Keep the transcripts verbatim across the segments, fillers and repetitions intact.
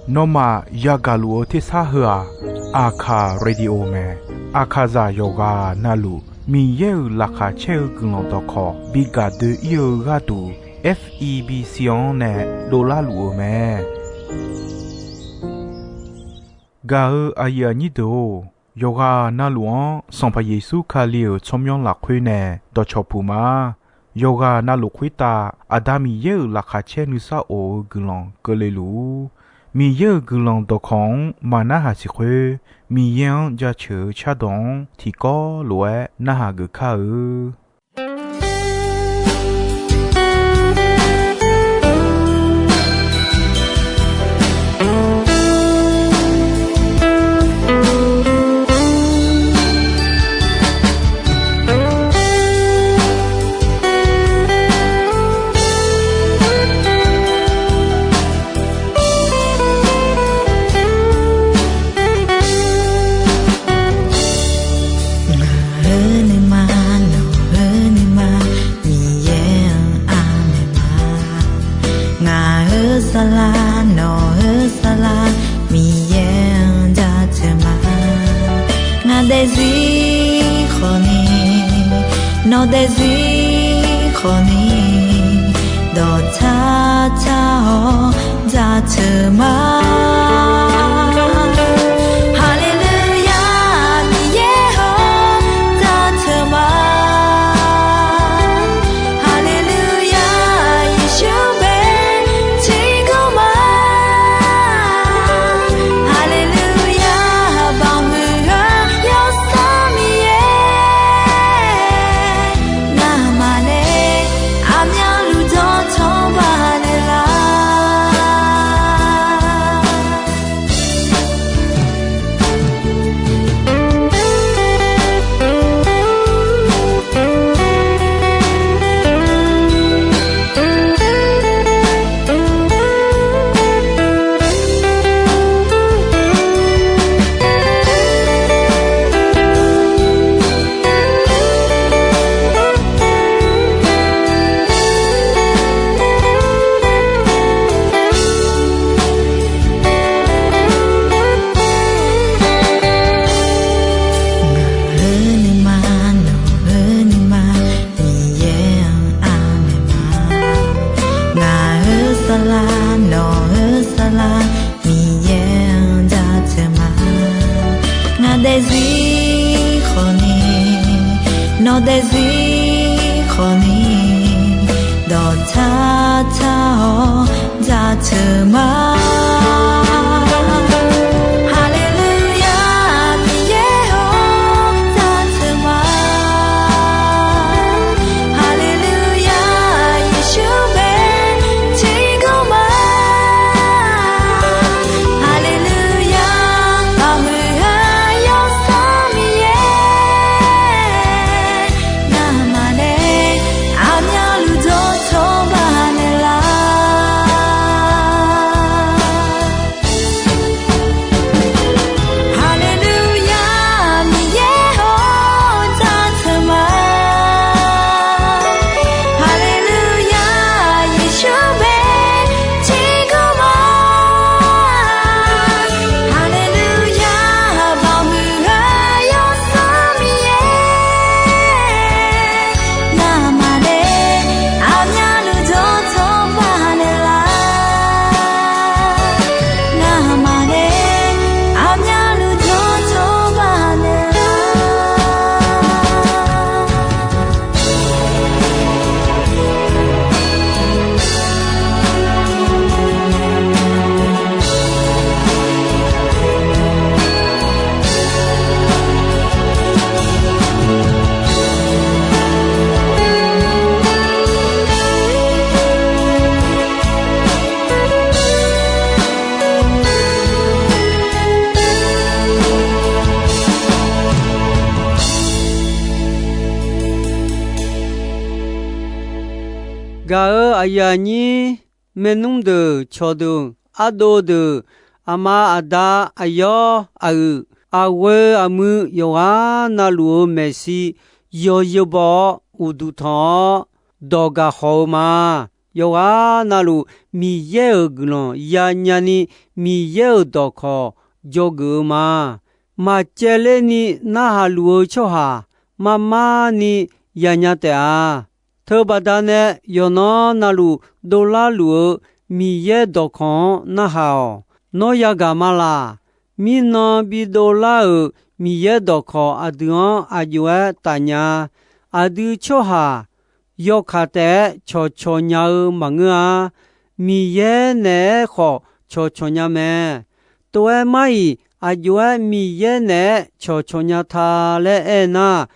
Nawmaf yagaq luf-eu tersar heu-aq, Aqkaq Radio mae. Aqkaqzaq yawqghaq navluf Miqyaer-euq laqkhaq caer-eu guiqlanq dawqkawq bi gaq doe-ir-eu gharduq, F E B C-anr nae dovlar luf-eu mae. Gaq-eu aqyuif aqnyir deuq-or, yawqghaq navluf-anr Sanqpaq Yeqsur Kali-euq tsawrmyanr lafkhoer nae dawqcawq puq ma. Yawqghaq navluf khoertav Aqda Miqyaer-euq laqkhaq caer nuisar of-eu guiqlanq keuvle luf-ur. Miqyaer-euq guiqlanq dawqkawq-anr maqnarhaq siq khoer, Miqyaer-anr jaceuq-eu cardawq-anr tiqkawv lof-aer narhaq geuf kar-eu. Ngaq-euq nuima, nawq-euq nuima, Miqyaer-anr aqmaeq ma. Ngaq-euq saflar, nawq-euq saflar, Miqyaer-anr jaceuq ma. Ngaq daefzir khawfni, nawq daefzir khawfni, dawqtsar tsar-awr jaceuq ma. Haleluya, Miqyaer-or, jaceuq ma. Haleluya, Yeqsur bae tiqkawv ma. Haleluya, baqhuiq-eu Yawsanr Miqyaer, ngamaf nae aqmyanluf dawqtawq baqnaeq lar. Ngaq-euq nuima, nawq-euq nuima, Miqyaer-anr aqmaeq ma. Ngaq-euq saflar, nawq-euq saflar, Miqyaer-anr jaceuq ma. Ngaq daefzir khawfni, nawq daefzir khawfni, dawqtsar tsar-awr jaceuq ma. Haleluya, Miqyaer-or, jaceuq ma. Haleluya, Yeqsur bae tiqkawv ma. Haleluya, baqhuiq-eu Yawsanr Miqyaer, ngamaf nae aqmyanluf dawqtawq baqnaeq lar. Haleluya, Miqyaer-or, jaceuq ma. Haleluya, Yeqsur bae tiqkawv ma. Haleluya, baqhuiq-eu Yawsanr Miqyaer, ngamaf nae aqmyanluf dawqtawq baqnaeq lar. Ngamaf nae aqmyanluf dawqtawq baqnaeq lar. Gaq-eu aqyuif aqnyir, maernmr deuq, cawqdeuq, ardov deuq, aqma aqda, aqyawr aqyuif, aqghoe aqmuiq yawqghaq navluf-eu maeqshi yawzeu baw-awr uqduq tanq-awr dawq gaq khawf-eu ma. yawqghaq navluf Miqyaer-euq guiqlanq yanya ni, Miqyaer-euq dawqkawq dzawgeuf-eu ma. Maqcaevler ni narhaq luf-eu tsawrhaq mar mar ni yanya taef-a. Teubaqda nae yawqnan navluf dovlar luf-eu Miqyaer dawqkawq-anr narhaq-awq. Nawr yagaq ma laq. Mirnan bidov lar-euq Miqyaer dawqkawq aqdui-anr aq jov-aer tafnya. Aqdui tsawrhaq yawkaq taef-aer cawqcawq nya-eu maqngeur-a. Miqyaer naeq-aer khawf cawqcawq nya mae. Tov-aer mar-iq, aq jov-aer Miqyaer naeq-aer cawqcawq nya ta laer aer nar,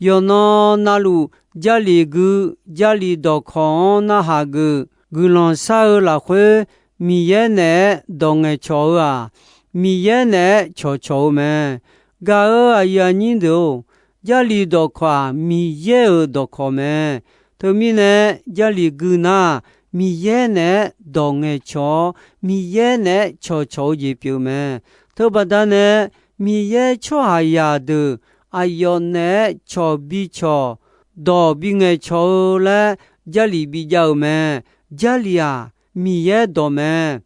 yawqnan navluf Jarlif gui, Jarlif dawqkawq-anr narhaq geuf, guiqlanq shar-eu lafkhoer Miqyaer naeq-aer dawq ngaeqcawq-eu-aq, Miqyaer naeq-aer cawqcawq-eu mae. Gaq-euq aqyuif aqnyir deuq-or, Jarlif dawqkawq-aq, Miqyaer-euq dawqkawq mae. Teumirnae, Jarlif gui nar, Miqyaer naeq-aer dawq ngaeqcawq-awr, Miqyaer naeq-aer cawqcawq-eu jeq pyeuf-eu mae. Teubaqda nae, Miqyaer tsawrhaqzaq deuq aqyawf naeq-aer cawq bicawq, dawq bingaeqcawq-eu laer Jarlif bijav-euq mae. Jarlif-aq, Miqyaer dawq mae.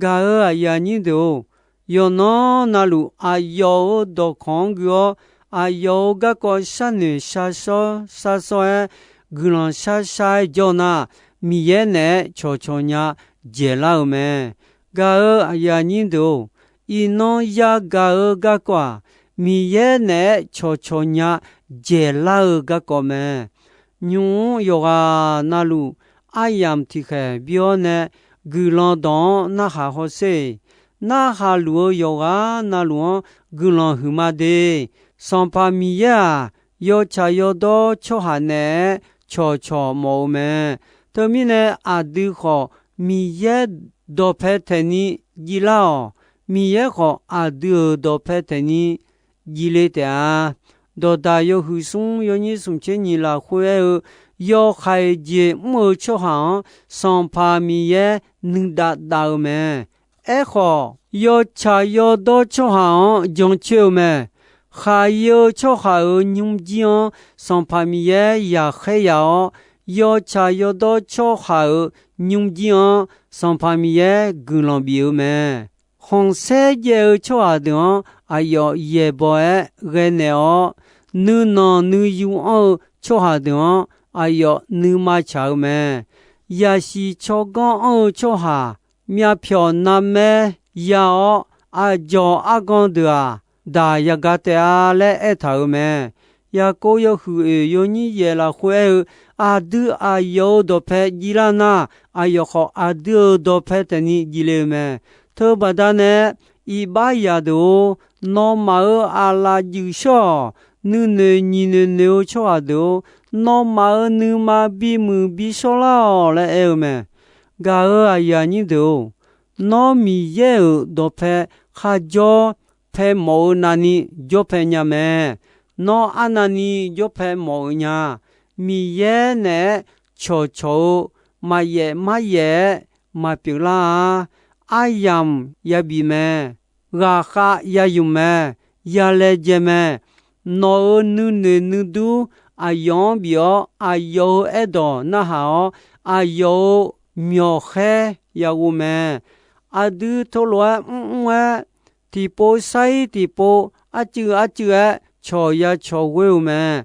Gaq-euq aqyuif aqnyir deuq-or, yawqnan navluf aqyawf-euq dawqkawq-anr gui-awr, aqyawf-euq garkawv sharnoeq sharshawr sharshawr-aer, guiqlanq sharshar-aer jawr nar, Miqyaer naeq-aer cawqcawq nya dzaeqlar-euq mae. Gaq-euq aqyuif aqnyir deuq-or, iqnan yagaq-eu garkawv-aq, Miqyaer naeq-aer cawqcawq nya dzaeqlar-eu garkawv mae. Nymq-mr yawqghaq navluf aryamq tiqkhaeq bi-awr nae guiqlanq dawq-anr narhaq hawsher. Narhaq luf-eu yawqghaq navluf-anr guiqlanq huiqma de. Sanqpaq Miqyaer-aq, yawtsaq yawdawr tsawrhaq naeq-aer cawqcawq mawf-eu mae. Teumirnae aqdui khawf Miqyaer dawqpae taeqni jivlar-awq. Miqyaer khawf aqdui-euq dawqpae taeqni jivle taef-a. Dawqdaq yawhuiq smr yawnyir smq tser nyiq lafkhoer aer-eu, yawhaiq jeq mr-eu tsawrhaq-anr Sanqpaq Miqyaer nuidav dav-eu mae. Aerkhawf, yawtsaq yawdawr tsawrhaq-anr jancoer-eu mae. Khaqyae-eu tsawrhaq-euq nymrjir-anr Sanqpaq Miqyaer yaqkhaer yaf-awr, yawtsaq yawdawr tsawrhaq-euq nymrjir-anr Sanqpaq Miqyaer guiqlanq bif-eu mae. Khanqsaer jaev-eu tsawrhaq deuq-anr aqyawf yaeqbawq-aer ghae naeq-awr, nuinanq nuiyu anr-eu tsawrhaq deuq-anr aqyawf nuima tsaq-eu mae. Yaqsiq tsawrganr anr-eu tsawrhaq myavpyawq narmaer ya-awr, aqdzawq argan deuq-aq, daq yaga taef-a laer aertaq-euq mae. Yaqkov yawhuiq oeq yawnyir yaeq lafkhoer aer-eu, aqdui aqyawf-euq dawqpae jivlar nar, aqyawf khawf aqdui-euq dawqpae taeqni jivle-eu mae. Teubaqda nae, iqbax zaqdeuq-or, nawmaf-euq aqlaf juif shawr-awq. Nuinoeq nyiq noeq noeq-eu tsawrhaq deuq-or, nawmaf-euq nuima bimuiq bishawrlar-awq laer aer-eu mae. Gaq-euq aqyuif aqnyir deuq-or, nawr Miqyaer-euq dawqpae kharjawr pae mawf-eu navni jawrpae nya mae. Nawr arnavni jawrpae mawf-eu nya. Miqyaer naeq-aer cawqcawq-eu maqyaef maryaef-aer maqpyeuf lar-a. Aryamq yabif mae. Ghaqkhav yayuf mae. Yalaejae mae. Nawq-euq nuinoeq nuidur aqyawf-anr bif-awr, aqyawf-euq aerdawq narhaq-awr, aqyawf-euq myawqkhaer yaghov mae. Aqdui teulof-aer mrmr-aer, tiqpov sar-ir tiqpov, arcuiv arcuiv-aer cawq ya cawq ghoer-eu mae.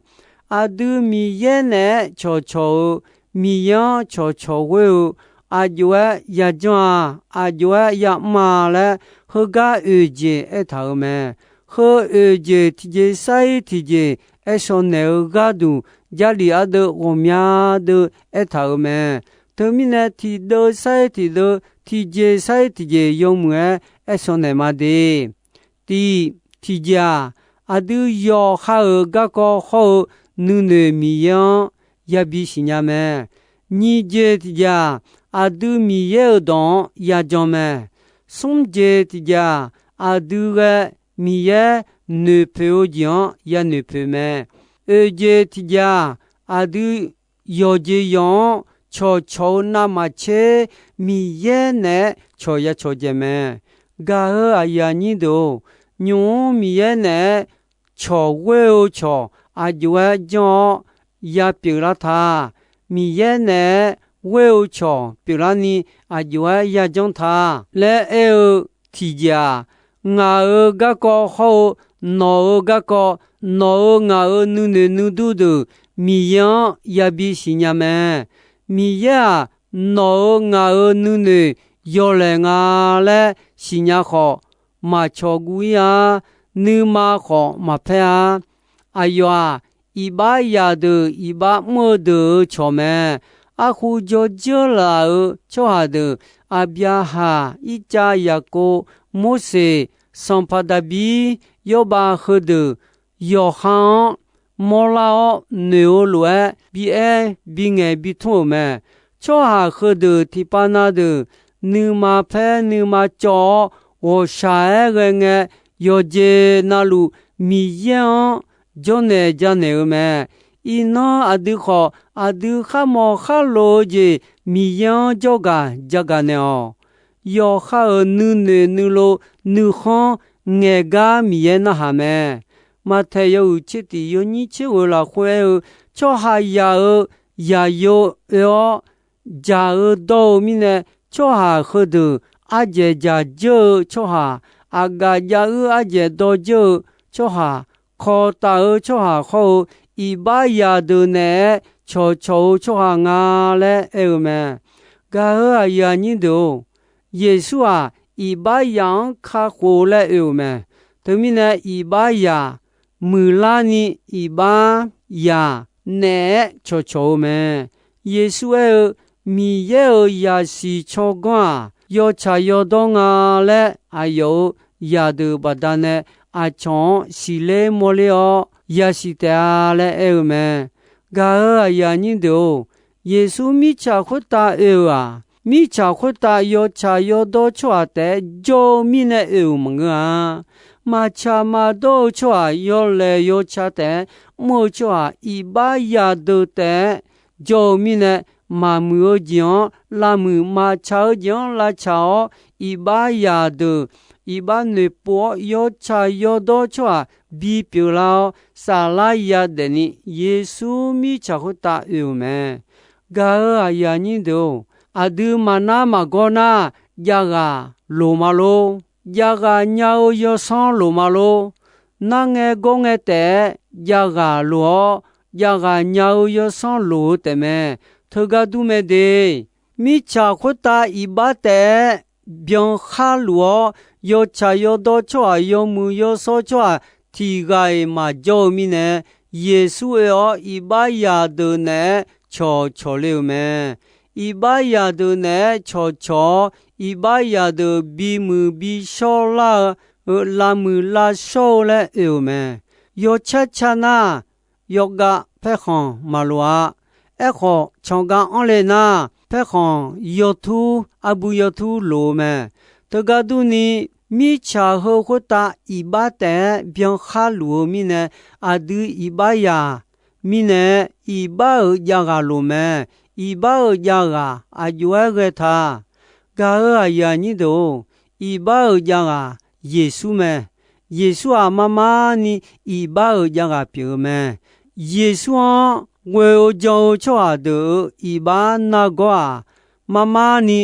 Aqdui Miqyaer naeq-aer cawqcawq-eu, Miqyaer-anr cawqcawq ghoer-eu, aqjox-aer yajanr-a, aqjox-aer yamr-a laer, heugar oeq jeq aertaq-euq mae. Heu oeq jeq tiqjeq sar-ir tiqjeq aershawq naeq-eu gharduq, Jarlif ardeuv ghawqmya deuv aertaq-euq mae. Teumirnae, tiqdeuv sar-ir tiqdeuv, tiqjeq sar-ir tiqjeq yawmuiq-aer aershawq naeq ma de. Tiq, tiqjeq-aq, aqdui yawqha-euq garkawv hawr-eu nuinoeq Miqyaer-anr yabi siqnya mae. Nyiq jeq tiqjeq-aq, aqdui Miqyaer-euq dawq-anr yajan mae. Smr jeq tiqjeq-aq, aqdui ghae Miqyaer noeqpoeq-eu jeq-anr yanoeq poeq mae. Oeq jeq tiqjeq-aq, aqdui yawqjeq yawq-anr cawqcawq-eu navmaqtser Miqyaer naeq-aer cawq ya cawqdzaeq mae. Gaq-euq aqyuif aqnyir deuq-or, nymq-mr Miqyaer naeq-aer cawq ghoer-eu cawq aqjox-aer janr-awr yapyeuf lar ta. Miqyaer naeq-aer ghoer-eu cawq pyeuflarni aqjox-aer yajanr ta laer aer-eu tiqjeq-aq, ngaq-euq garkawv hawr-eu nawq-euq garkawv, nawq-euq ngaq-euq nuinoeq nuidur deuq Miqyaer-anr yabi siqnya mae. Miqyaer-aq, nawq-euq ngaq-euq nuinoeq yawlaeq nga laer siqnya khawf, maqcawq guv-ir-a. Nuima khawf maqpaer-a. Aqyawf-aq, iqbax yaq deuq iqbax mr-eu deuq-euq cawq mae. Arkhu jawr dzeur laf-euq tsawrhaq deuq, Aqbyaqhaq, Irtsav, Yaqkov, Morseq, Sanqpaq Daqbir, Yawrbav heudeuq yawqha-anr mawrlar-awr noeq-eu lof-aer bi aer bi ngaeq bi tmr-euq mae. Tsawrhaq heudeuq tiqpav na deuq nuima paer nuima cawv-awr ghawqshaq-aer ghae ngae, yawqjeq navluf Miqyaer-anr jawrnaeq janaeq-eu mae. Iqnan aqdui khawf, aqdui kharmawf kharlof-eu jeq Miqyaer-anr jawrgaq jagaq naeq-awq. Yawqha-euq nuinoeq nuilov nuikhanr ngaeqgar Miqyaer narhaq mae. Maqtaeq yawhuiq tser tiq yawnyir tser ghoeq lafkhoer aer-eu, tsawrhaq yaq-euq yaqyo oe-awr, jaq-eu dawr-eu mirnae, tsawrhaq heudeuq ardzaeq dzaq dzeur-eu tsawrhaq, aqgaf jav uir ardzaeq dawr dzeur-eu tsawrhaq, kawq taf-eu tsawrhaq hawr-eu, iqbax yaq deuq naeq-aer cawqcawq-eu tsawrhaq nga laer aer-eu mae. Gaq-euq aqyuif aqnyir deuq-or, Yeqsur-aq, iqbax yaq-anr kakhof laer oe-euq mae. Teumirnae, iqbax yaq muiqlarni iqbax yaq naeq-aer cawqcawq-eu mae. Yeqsur aer-eu, Miqyaer-euq zaqsiq tsawrganr-aq, yawtsaq yawdawr nga laer aqyawf-euq zaqdeuq baqdanae aqcawq-anr siqler mawrler-awr yasiq taef-a laer aer-eu mae. Gaq-euq aqyuif aqnyir deuq-or, Yeqsur mirtsaq khoertav oe-euq-aq, mirtsaq khoertav yawtsaq yawdawr tsawrhaq taef-aer jawr-eu mirnae oe-euq maqngeur-a. Maqtsaq maqdawr-eu tsawrhaq yawlaeq yawtsaq taef-aer mr-eu tsawrhaq iqbax yaq deuq taef-aer jawr-eu mirnae, maqmuiq-eu jeq-anr lavmuiq, maqtsaq-eu jeq-anr lavtsaq-awr, iqbax yaq deuq iqbax noeqpov-awr yawtsaq yawdawr tsawrhaq bipyeuf lar-awr, saflar yadaef ni Yeqsur mirtsaq khoertav oe-euq mae. Gaq-euq aqyuif aqnyir deuq-or, aqdui maqnar maqgawr nar, javghaq loq ma lor. Javghaq nya-eu yawsanr loq ma lor. Nar ngae gawr ngae taef-aer javghaq loq-awr, javghaq nya-eu yawsanr loq-eu taefmae. Teugar dur mae de. Mirtsaq khoertav iqbax taef-aer byan kharluf-awr, yawtsaq yawdawr tsawrhaq yawmuiq yawshawr tsawrhaq tiq ghaq-iq maqjawr-eu mirnae, Yeqsur oe-awr iqbax yaq deuq naeq-aer cawqcawq le-euq mae. Iqbax yaq deuq naeq-aer cawqcawq-awr, iqbax yaq deuq bimuiq bishawr lar-eu, lavmuiq lavshawr-eu laer oe-euq mae. Yawcar ca nar, yawgav paerkhanq maqloq-a. Aerkhawf, canqgav anr le nar, paerkhanq yawtur, arbui yawtur loq-eu mae. Teugar durni, mirtsaq heu khoertav iqbax taef-aer byan kharluf-eu mirnae, aqdui iqbax yaq mirnae, iqbax-euq javghaq loq mae. Iqbax-euq javghaq aq jov-aer ghae ta. Gaq-euq aqyuif aqnyir deuq-or, iqbax-euq javghaq Yeqsur mae. Yeqsur-aq, marmarni iqbax-euq javghaq pyeuf-eu mae. Yeqsur-anr ghoe-eu jan-eu tsawrhaq deuq-euq iqbax nargawr-aq, marmarni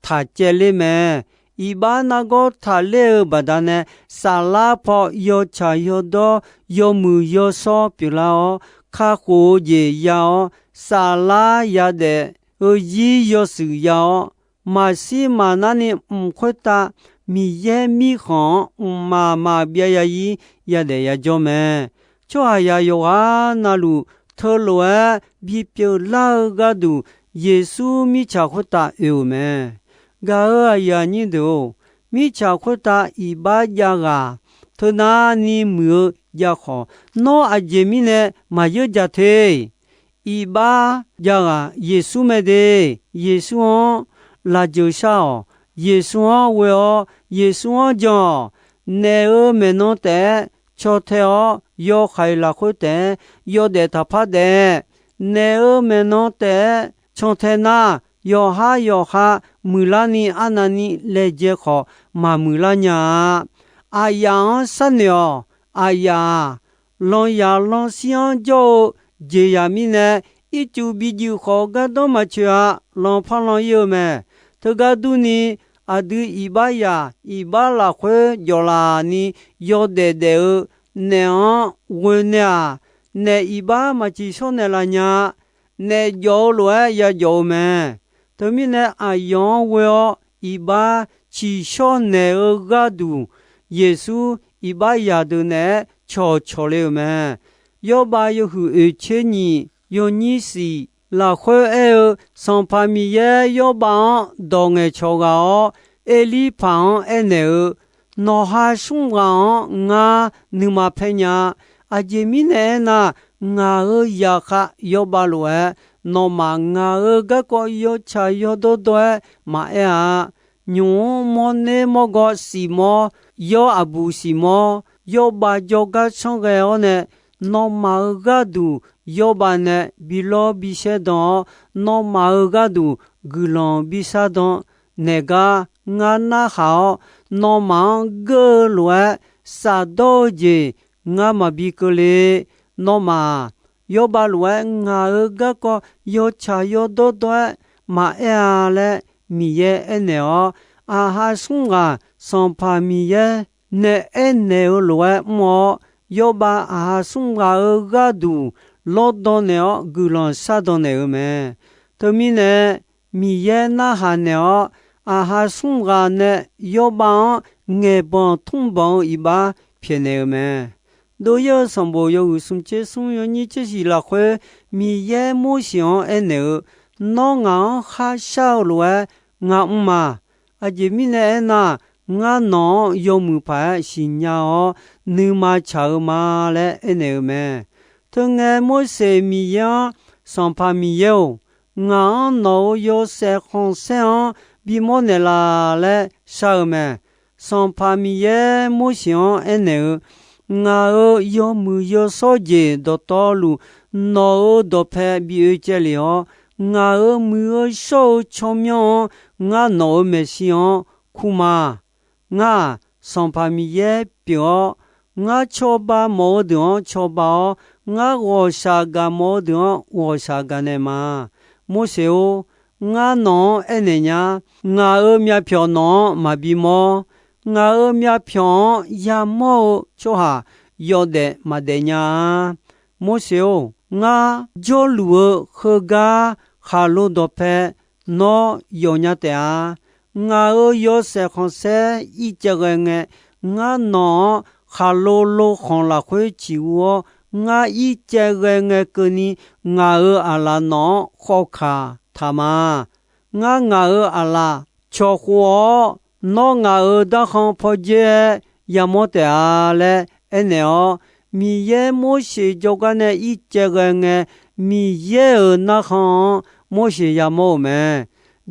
taq caevler mae. Iqbax nargawr taqler-eu baqdanae, saflar paw yawtsaq yawdawr, yawmuiq yawshawr pyeuflar-awr, kakhof-eu jeq ya-awr, saflar yadaef-eu zir yawshuif ya-awr, maqshir maqnarni mq khoertav Miqyaer Mirkhanq-anr mqmaq maqbyav ya-ir yadaef yajawr mae. Tsawrhaqzaq yawqghaq navluf teulof-aer bipyeuf lar-eu gharduq, Yeqsur mirtsaq khoertav oe-euq mae. Gaq-euq aqyuif aqnyir deuq-or, mirtsaq khoertav iqbax javghaq teunavni muiq-eu jav khawf, nawr aqjeq mirnae maqyeur jaq te. Iqbax javghaq Yeqsur mae de. Yeqsur-anr lafjeuq shar-awq. Yeqsur-anr ghoe-awr, Yeqsur-anr jan-awq. Naef-euq maeqnan taef-aer caw tae-awr, yawhaiq lafkhoer taef-aer yawdaef taqpar daef. Naef-euq maeqnan taef-aer can tae nar, yawqhar yawqha muiqlarni arnavni laejae khawf, maqmuiq lar nya-a. Aqyaf-anr sharnoeq-awq. Aqyaf-aq, lanyaf lanshir-anr jawr-eu jeqzaq mirnae, ircuf bijuif khawf gardanr maqcoeq-a. Lanqpaq lanq-ir-eu mae. Teugar durni, aqdui iqbax yaq iqbax lafkhoer jawqlaf ni yawdaef daef-eu naef-anr ghoe nae-aq, naef iqbax maq ciqshawr naeqlaf nya-a. Naef jawf-eu lof-aer yajawf-eu mae. Teumirnae, aqyawf-anr ghoe-awr iqbax ciqshawr naeq-eu gharduq, Yeqsur iqbax yaq deuq naeq-aer cawqcawq le-euq mae. Yawrbav yawhuiq oeqtser nyiq yawnyir shif lafkhoer aer-eu, Sanqpaq Miqyaer Yawrbav-anr dawq ngaeqcawq ghaq-awr, Erlirpaq-anr aernaeq-eu, Nawqha smr ghaq-anr ngar nuima paer nya-a. Aqjeq mirnae aernar, ngaq-euq zaqkhav Yawrbav lof-aer, nawmaf ngaq-euq garkawv yawtsaq yawdawr dawr-aer maqaer-a. Nymq-mr mawrner mawrgawv shif mawr, yawr aqbuq shif mawr, Yawrbav jawrgar canr ghae-awr nae, nawmaf-euq gharduq Yawrbav nae bi lawr bi shaer dan-awr, nawmaf-euq gharduq guiqlanq bi shardan naeq gar ngar narhaq-awr, nawmaf-anr geur-eu lof-aer shafdawr-eu jeq ngar maqbi keuvle. Nawmaf-aq, Yawrbav lof-aer ngaq-euq garkawv yawtsaq yawdawr dawr-aer maqaer-a laer Miqyaer aernaeq-awr, aqha smr ghaq Sanqpaq Miqyaer nae aernaeq-eu lof-aer mr-awr, Yawrbav aqha smr ghaq-euq gharduq lawrdan naeq-awr guiqlanq shardan naeq-euq mae. Teumirnae, Miqyaer narhaq naeq-awr, aqha smr ghaq nae Yawrbav-anr ngaeqbanq tmrbanq-eu iqbax pyaeqnaeq-eu mae. Dov-ir-eu sanqbof yawhuiq smq tser smr yawnyir tser shif lafkhoer, Miqyaer Morseq-anr aernaeq-eu, Nawr ngaq-anr kharshar-eu lof-aer ngar mr ma. Aqjeq mirnae aernar, ngar nawq-anr yawmuiq paq-aer siqnya-awr, nuima tsaq-eu ma laer aernaeq-eu mae. Teungae Morseq Miqyaer-anr, Sanqpaq Miqyaer-or, ngaq-anr nawq-euq yawshaef khanqsaer-anr bimawr naeqlaf laer shar-eu mae. Sanqpaq Miqyaer Morseq-anr aernaeq-eu, Ngaq-euq yawmuiq yawshawr jeq dawqtawvluf, nawq-euq dawqpae bi oe caev lef-awr, ngaq-euq muiq-eu shawr-eu tsawrmyanr-anr ngar nawq-euq maeqshi-anr kur ma. Ngar-aq, Sanqpaq Miqyaer pyeuf-awr, ngar cawba mawf-eu deuq-anr cawba-awr, ngar ghawqshaq gaq mawf-eu deuq-anr ghawqshaq gaq naeq ma. Morseq-or, ngar nawq-anr aernaeq nya. Ngaq-euq myavpyawq nawq-anr maqbi mawr. Ngaq-euq myavpyawq-anr yamawr-eu tsawrhaq yawdaef maqdaef nya-a. Morseq-or, ngar jawrluf-eu heugar khaqlo dawqpae nawr yawfnya taef-a. Ngaq-euq yawshaef khanqsaer ircaev ghae ngae, ngar nawq-anr khaqlo lo khanq lafkhoer ciq ur-awr, ngar ircaev ghae ngae keuvni ngaq-euq aqlaf nawq-anr khawf kaq taq ma. Ngar ngaq-euq aqlaf cawq khof-awr, nawr ngaq-euq darkhan pawdzer-aer yamawr taef-a laer aernaeq-awr, Miqyaer Morseq jawrgar nae ircaev ghae ngae, Miqyaer-euq narkhan-anr Morseq yamawr-euq mae.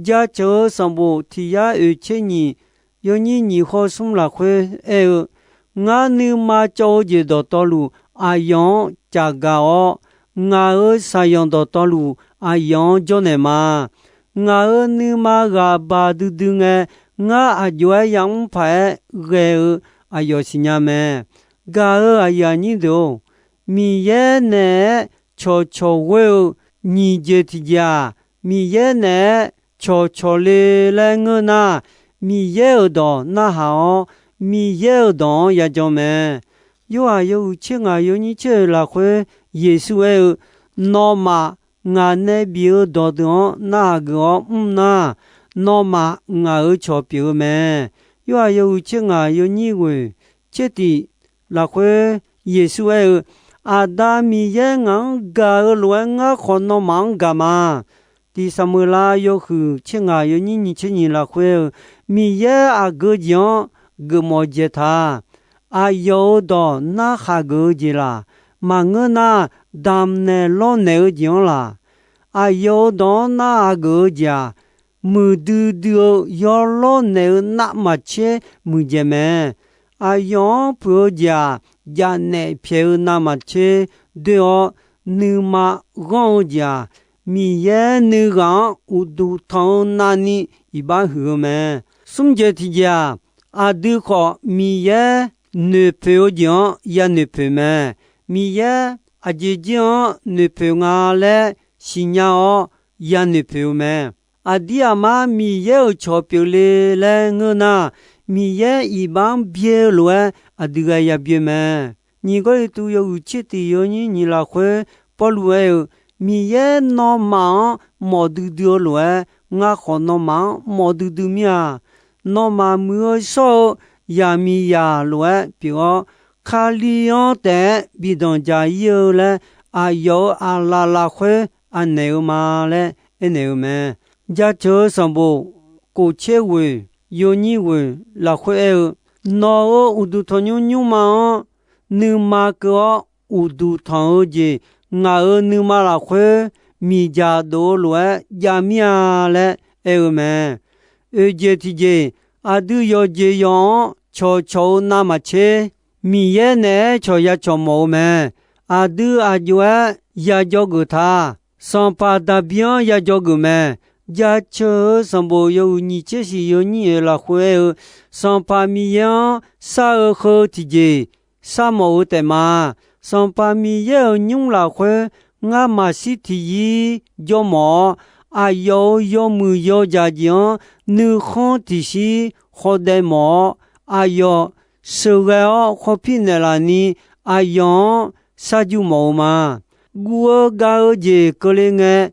Jaceuq-eu sanqbof tiq yar oeq tser nyiq yawnyir nyiq hawr smr lafkhoer aer-eu, Ngar nuima cawv-eu jeq dawqtawvluf aqyawf-anr caqgaq-awr, ngaq-euq saqyanq dawqtawvluf aqyawf-anr jawrnaeq ma. Ngaq-euq nuima ghaq baq duidui ngae, ngar aq jov-aer yamr paq-aer ghae-eu aqyawf siqnya mae. Gaq-euq aqyuif aqnyir deuq-or, Miqyaer naeq-aer cawqcawq ghoer-eu nyiq jeq tiqjeq-aq, Miqyaer naeq-aer cawqcawq le laer ngeur nar, Miqyaer-euq dawq narhaq-awr, Miqyaer-euq dawq-anr yajan mae. Yorhaq yawhuiq tser ngaq yawnyir tser oeq lafkhoer Yeqsur aer-eu, Nawmaf ngaq nae bif-eu dawqdeuq-anr narhaq geuf-awr mr nar, nawmaf ngaq-euq cawq pyeuf-eu mae. Yorhaq yawhuiq tser ngaq yawnyir ghoeq tser tiq lafkhoer Yeqsur aer-eu, Aqda Miqyaer ngaq-anr gaq-eu lof-aer ngar khawf nawmaf-anr gaq ma. Tiq Saqmeuqlav yawhuiq tser ngaq yawnyir nyiq tser nyiq lafkhoer-eu, Miqyaer aqgeu jeq-anr geufmawf dzaeq taq. Aqyawf-euq dawq narhaq geuf-eu jeq laq, maqngeur nar, damq naeq lawrnaeq-eu jeq-anr laq. Aqyawf-euq dawq-anr narhaq geuf-eu jeq-aq, muiqdui dui-eu yawlawr naeq-eu navmaqtser muiqdzaeq mae. Aqyawf-anr puiq-eu jeq-aq, jafnaef pyaeq-eu navmaqtser doer-awr, nuima ghanr-eu jeq-aq, Miqyaer nuighaq-anr uqduq tanq-eu navni iqbax huiq-eu mae. Smr jeq tiqjeq-aq, aqdui khawf Miqyaer noeqpoeq-eu jeq-anr yanoeq poeq mae. Miqyaer aqjeq jir-anr noeqpoeq nga laer siqnya-awr yanoeq poeq-eu mae. Aqdir aqmar Miqyaer-euq cawq pyeufle laer ngeur nar, Miqyaer iqbax-anr byae-eu lof-aer aqdui ghae yabyae mae. Nyiq Gawrliqtu yawhuiq tser tiq yawnyir nyiq lafkhoer Pawrluv aer-eu, Miqyaer nawmaf-anr mawf duidui-eu lof-aer, ngar khawf nawmaf-anr mawf duidui mir-a. Nawmaf muiq-eu shawr-eu yaqmiqzaq lof-aer pyeuf-awr, Kali-anr taef-aer bi danqdzaq ir-eu laer, aqyawf-euq aqlaf lafkhoer anaeq-eu ma laer aernaeq-eu mae. Jaceuq-eu sanqbof kof tser ghoeq yawnyir ghoeq lafkhoer aer-eu, Nawq-euq uqduq tanqnymr nymrma-anr nuima keuv-awr, uqduq tanq-eu jeq ngaq-euq nuima lafkhoer miqdzaq dof-eu lof-aer jav mir-a laer aer-eu mae. Oeq jeq tiqjeq, aqdui yawqjeq yawq-anr cawqcawq-eu navmaqtser, Miqyaer naeq-aer cawq ya cawq mawf-eu mae. Aqdui aq jov-aer ya jawrgeuf ta. Sanqpaq Daqbi-anr ya jawrgeuf mae. Jaceuq-eu sanqbof yawhuiq nyiq tser shiq yawnyir oeq lafkhoer aer-eu, Sanqpaq Miqyaer-anr shar-eu heu tiqjeq sharmawf-eu taef ma. Sanqpaq Miqyaer-euq nymr lafkhoer ngar maqshir tiqyir jawrmawf-awr, aqyawf-euq yawmuiq yawdzaq jeq-anr nuikhanr tiqshir khawdaev mawf-awr, aqyawf sheuqghae-awr khawpir naeqlaf ni aqyawf-anr sharjuq mawf-eu ma. Guv-eu gav-eu jeq keuvle ngae,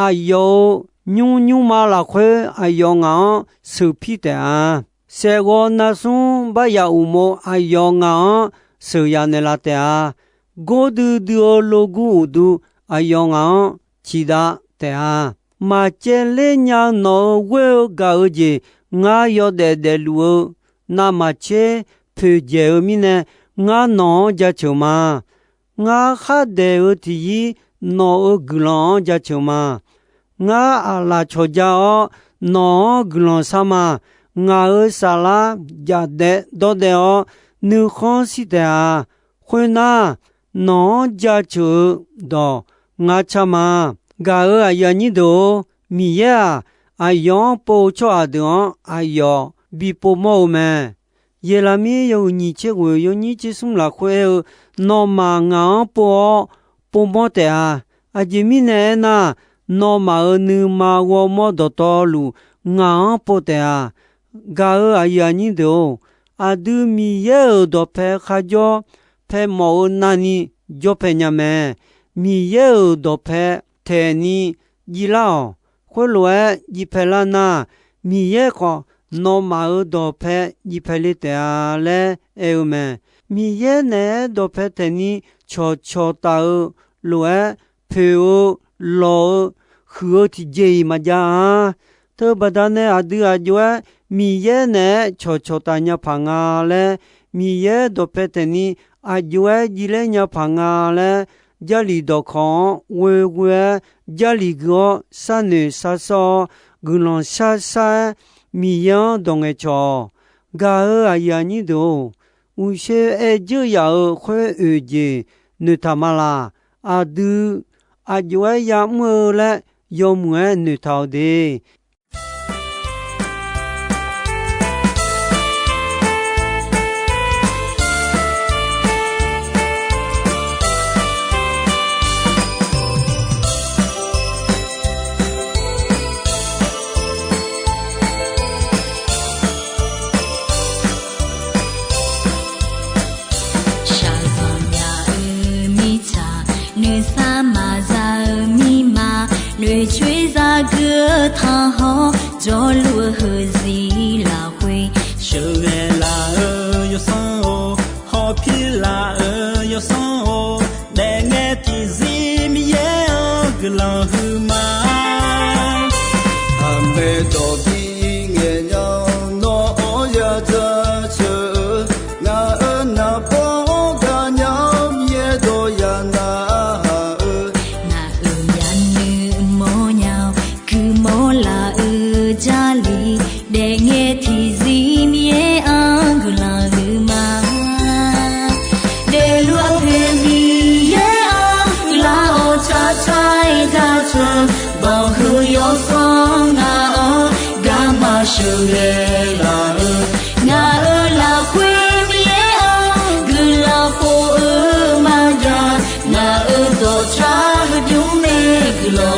aqyawf-euq nymr nymrma lafkhoer aqyawf ngaq-anr sheuqpir taef-a. Saeqghawv narsmr baryaf uqmov aqyawf ngaq-anr sheuqyaf naeqlaf taef-a. Gordui dui-eu logur uqdu aqyawf ngaq-anr ciqdav taef-a. Maqcaevler nya-eu nawq-euq ghoer-eu gaq-eu jeq ngar yawdaef daefluf-eu navmaqtser poeqdzaeq-eu mirnae, ngar nawq-anr jaceuq ma. Ngar khardaeq-eu tiqyir nawq-euq guiqlanq-anr jaceuq ma. Ngar aqlaf cawqja-awr nawq-anr guiqlanq shar ma. Ngaq-euq saflar jaqdaev dawrdaev-awr nuikhanr shir taef-a. Khoernar, nawq-anr jaceuq-eu dawq ngar car ma. Gaq-euq aqyuif aqnyir deuq-or, Miqyaer-aq, aqyawf-anr pov-eu tsawrhaq deuq-anr aqyawf bi povmawr-eu mae. Yeqlaqmir yawhuiq nyiq tser ghoeq yawnyir tser smr lafkhoer aer-eu, Nawmaf ngaq-anr pov-awr povmawr taef-a. Aqjeq mirnae aernar, nawmaf-euq nuima ghawrmawr dawqtawvluf ngaq-anr pov taef-a. Gaq-euq aqyuif aqnyir deuq-or, aqdui Miqyaer-euq dawqpae kharjawr pae mawf-eu navni jawr pae nya mae. Miqyaer-euq dawqpae taeqni jiv lar-awq. Khoerlof-aer jiv pae lar nar, Miqyaer khawf nawmaf-euq dawqpae jiv pae le taef-a laer aer-eu mae. Miqyaer naeq-aer dawqpae taeqni cawqcawq taf-eu lof-aer poeq-eu lawq-eu huiq-eu tiqjeq-iq maqjav-a. Teubaqda nae aqdui aq jov-aer Miqyaer naeq-aer cawqcawq taf nya paq nga laer, Miqyaer dawqpae taeqni aq jov-aer jivler nya paq nga laer, Jarlif dawqkawq-anr ghoeghoe-aer Jarlif gui-awr sharnoeq sharsawr-awr guiqlanq sharshar-aer Miqyaer-anr dawq ngaeqcawq-awq. Gaq-euq aqyuif aqnyir deuq-or, uqshoe aer dzeur yaf-euq khoer oeq jeq noeqtaq ma laq. Aqdui aq jov-aer ya'mr-eu laer yawmuiq-aer noeqtaq-awq de. Shaqzanq nya-eu mirtsaq, nuisar maqza-eu mirma, noeqcoer zagui-eu tanqhawr, jawrluf-eu heuzir lafkhoer, sheuqghae laf-eu yawsanr-or, hawpir laf-eu yawsanr-or, daefngae tiqzir Miqyaer-anr guiqlanq huiqma. Aqmaeq dawq bi ngaeq nya-awr nawr-anr ya jaceuq-eu, ngaq-euq naqbawr-anr gaqnya-awr Miqyaer dawq ya nar-eu, ngaq-euq myavnuiv mawrnya-awr guiqmawr laf-eu Jarlif, daefngae tiqzir Miqyaer-anr guiqlanq huiqma. Daefluf-eu poeq Miqyaer-anr guiqlanq-awr tsaqtsaq-aer jaceuq, banqhuiq yawsanr ngaq-anr garma sheuqghae laf-eu, ngaq-euq lafkhoer Miqyaer-anr guiqlanq khof-eu maqjav, ngaq-euq dawqtsav heudymr mae guiqlanq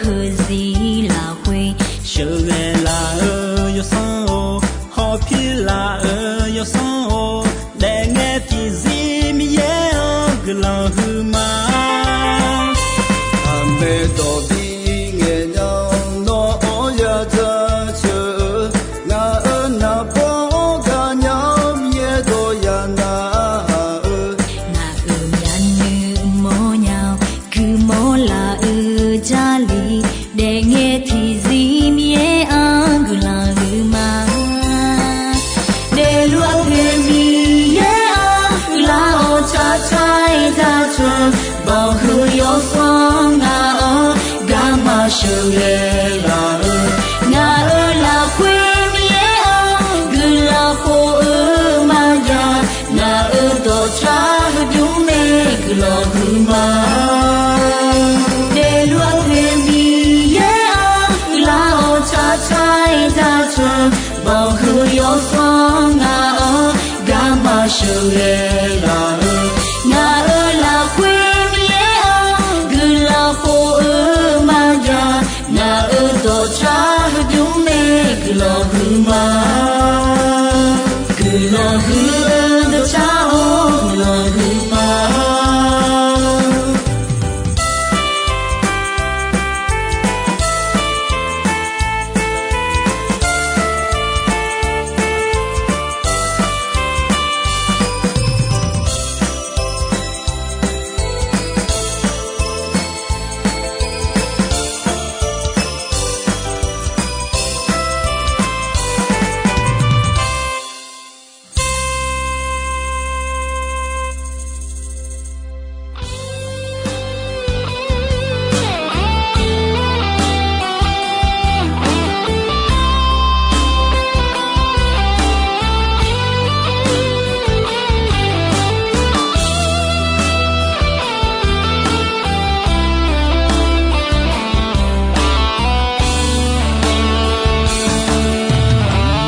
Heuzir lafkhoer sheuqghae laf-eu yawsanr-or, hawpir laf-eu yawsanr-or, daefngae tiqzir Miqyaer-anr guiqlanq huiqma. Aqmaeq dawq bi ngaeq nya-awr nawr-anr ya jaceuq-eu, ngaq-euq naqbawr-anr gaqnya-awr Miqyaer dawq ya narhaq-eu, ngaq-euq myavnuiv mawrnya-awr guiqmawr laf-eu Jarlif, daefngae tiqzir Miqyaer-anr guiqlanq huiqma. Daefluf-eu poeq Miqyaer-anr guiqlanq-awr tsaqtsaq-aer jaceuq, bawqhuiq yawsanr ngaq-anr garma sheuqghae laf-eu, ngaq-euq lafkhoer Miqyaer-anr guiqlanq khof-eu maqjav, ngaq-euq dawqtsar heubymr mae guiqlanq huiqma. Daefluf-eu poeq Miqyaer-anr guiqlanq-awr tsaqtsaq-aer jaceuq, bawqhuiq yawsanr ngaq-anr garma sheuqghae laf-eu, ngaq-euq lafkhoer Miqyaer-anr guiqlanq khof-eu maqjav, ngaq-euq dawqtsar heubymr mae guiqlanq huiqma. Guiqlanq huiq-eu dawqtsar-or guiqlanq huiqma.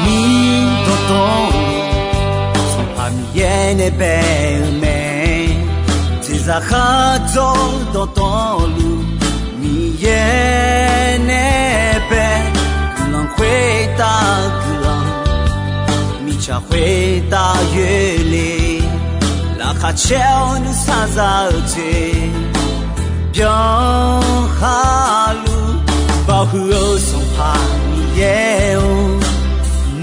Miqdawq dawqluf, Sanqpaq Miqyaer nae bae-eu mae. Jeqzaq khardzawr dawqtawvluf, Miqyaer nae bae. Guiqlanq khoertav guiqlanq, mirtsaq khoertav yoerle, laqkhaq caer-awr nuisar za-eu jeq byan khaluf, bawhuiq-eu Sanqpaq Miqyaer-or,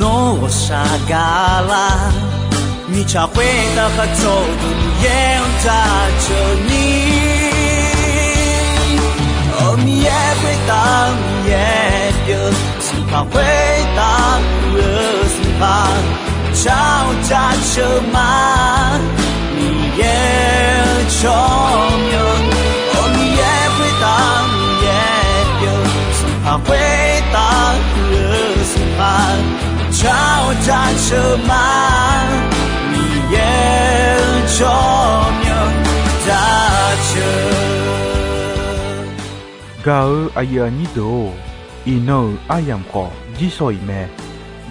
nawr ghawqshaq gaqlar. Mirtsaq khoertav khardzawr-eu deuq Miqyaer-anr jaceuq ni, Miqyaer khoertav Miqyaer pyeuf, Sanqpaq khoertav muiq-eu Sanqpaq, jar-awr jaceuq ma. Miqyaer-eu tsawrmyanr, Miqyaer khoertav Miqyaer pyeuf, Sanqpaq khoertav muiq-eu Sanqpaq, jar-awr jaceuq ma. Miqyaer-eu tsawrmyanr jaceuq. Gaq-eu aqyuif aqnyir deuq-or, iqnan-euq aryamq khawf jirsawq iq mae.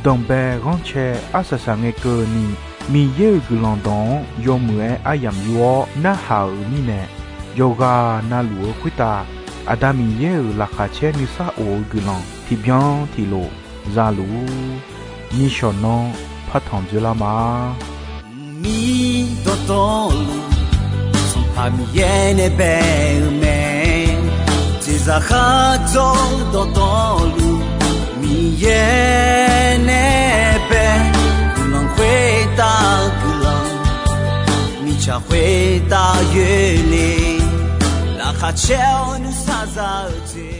Danqbae ghanrcae arsaq saq ngae keuvni, Miqyaer-euq guiqlanq dawq-anr yawmuiq-aer aryamq yur-awr narhaq-euq mirnae, yawqghaq navluf-eu khoertav Aqda Miqyaer-euq laqkhaq caer nuisar of-eu guiqlanq tiqbyan tiqlof za luf-ur. Nishawq nanr partanq dzoerlar ma. Miqdawq dawqluf, Sanqpaq Miqyaer nae bae-eu mae. Jeqzaq khardzawr dawqtawvluf, Miqyaer nae bae. Guiqlanq khoertav guiqlanq, mirtsaq khoertav yoerle, laqkhaq caer-awr nuisar za-eu jeq